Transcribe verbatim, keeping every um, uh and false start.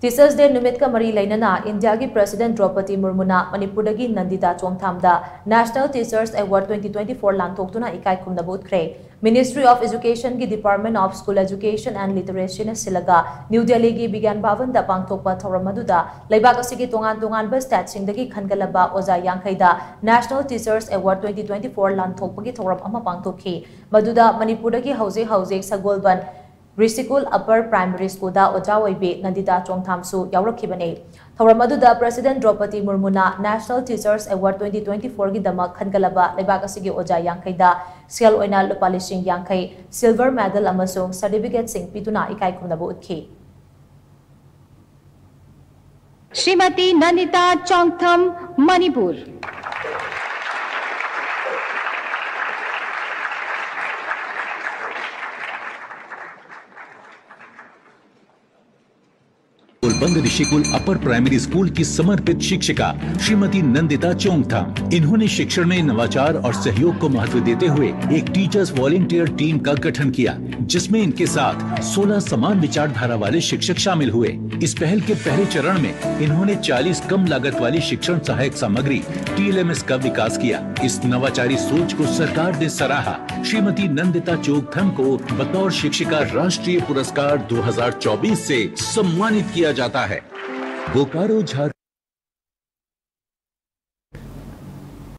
Teachers Day ꯅꯨꯃꯤꯠꯀ ꯃꯔꯤ ꯂꯩꯅꯅ ꯏꯟꯗꯤꯌꯥꯒꯤ President ꯗ꯭ꯔꯧꯄꯗꯤ ꯃꯨꯔꯃꯨꯅ ꯃꯅꯤꯄꯨꯔꯗꯒꯤ ꯅꯟꯗꯤꯇꯥ ꯆꯣꯡꯊꯥꯝꯗ National Teachers Award twenty twenty-four ꯂꯥꯟꯊꯣꯛꯇꯨꯅ ꯏꯀꯥꯏ ꯈꯨꯝꯅꯕ ꯎꯠꯈ꯭ꯔꯦ꯫ Ministry of Educationꯒꯤ Department of School Education and Literacyꯅ ꯁꯤꯜꯂꯒ ꯅ꯭ꯌꯨ ꯗꯦꯜꯂꯤꯒꯤ ꯕꯤꯒ꯭ꯌꯥꯟ ꯚꯕꯟꯗ ꯄꯥꯡꯊꯣꯛꯄ ꯊꯧꯔꯝ ꯑꯗꯨꯗ ꯂꯩꯕꯥꯛ ꯑꯁꯤꯒꯤ ꯇꯣꯉꯥꯟ ꯇꯣꯉꯥꯟꯕ stateꯁꯤꯡꯗꯒꯤ ꯈꯟꯒꯠꯂꯕ ꯑꯣꯖꯥ ꯌꯥꯡꯈꯩꯗ National Teachers Award twenty twenty-four ꯂꯥꯟꯊꯣꯛꯄꯒꯤ ꯊꯧꯔꯝ ꯑꯃ ꯄꯥꯡꯊꯣꯛꯈꯤ꯫ ꯃꯗꯨꯗ ꯃꯅꯤꯄꯨꯔꯗꯒꯤ ꯍꯧꯖꯤꯛ ꯍꯧꯖꯤꯛ ꯁꯒꯣꯜꯕꯟ ꯔꯤꯁꯤꯀꯨꯜ Upper Primary Schoolꯗ ꯑꯣꯖꯥ ꯑꯣꯏꯕꯤ ꯅꯟꯗꯤꯇꯥ ꯆꯣꯡꯊꯥꯝꯁꯨ ꯌꯥꯎꯔꯛꯈꯤꯕꯅꯤ꯫ ꯊꯧꯔꯝ ꯑꯗꯨꯗ President ꯗ꯭ꯔꯧꯄꯗꯤ ꯃꯨꯔꯃꯨꯅ National Teachers Award twenty twenty-fourꯒꯤꯗꯃꯛ ꯈꯟꯒꯠꯂꯕ ꯂꯩꯕꯥꯛ ꯑꯁꯤꯒꯤ ꯑꯣꯖꯥ ꯌꯥꯡꯈꯩꯗ ꯁꯦꯜ ꯑꯣꯏꯅ ꯂꯨꯄꯥ ꯂꯤꯁꯤꯡ ꯌꯥꯡꯈꯩ, silver medal ꯑꯃꯁꯨꯡ certificateꯁꯤꯡ ꯄꯤꯗꯨꯅ ꯏꯀꯥꯏ ꯈꯨꯝꯅꯕ ꯎꯠꯈꯤ꯫ ꯁ꯭ꯔꯤꯃꯇꯤ ꯅꯟꯗꯤꯇꯥ ꯆꯣꯡꯊꯥꯝ, ꯃꯅꯤꯄꯨꯔ꯫ बंद ऋषिकुल अपर प्राइमरी स्कूल की समर्पित शिक्षिका श्रीमती नंदिता चोंगथाम। इन्होंने शिक्षण में नवाचार और सहयोग को महत्व देते हुए एक टीचर्स वॉलंटियर टीम का गठन किया, जिसमें इनके साथ सोलह समान विचारधारा वाले शिक्षक शामिल हुए। इस पहल के पहले चरण में इन्होंने चालीस कम लागत वाली शिक्षण सहायक सामग्री, टीएलएमएस, का विकास किया। इस नवाचारी सोच को सरकार ने सराहा। श्रीमती नंदिता चोगथम को बतौर शिक्षिका राष्ट्रीय पुरस्कार दो हज़ार चौबीस से सम्मानित किया जाता है। बोकारो, झारखंड।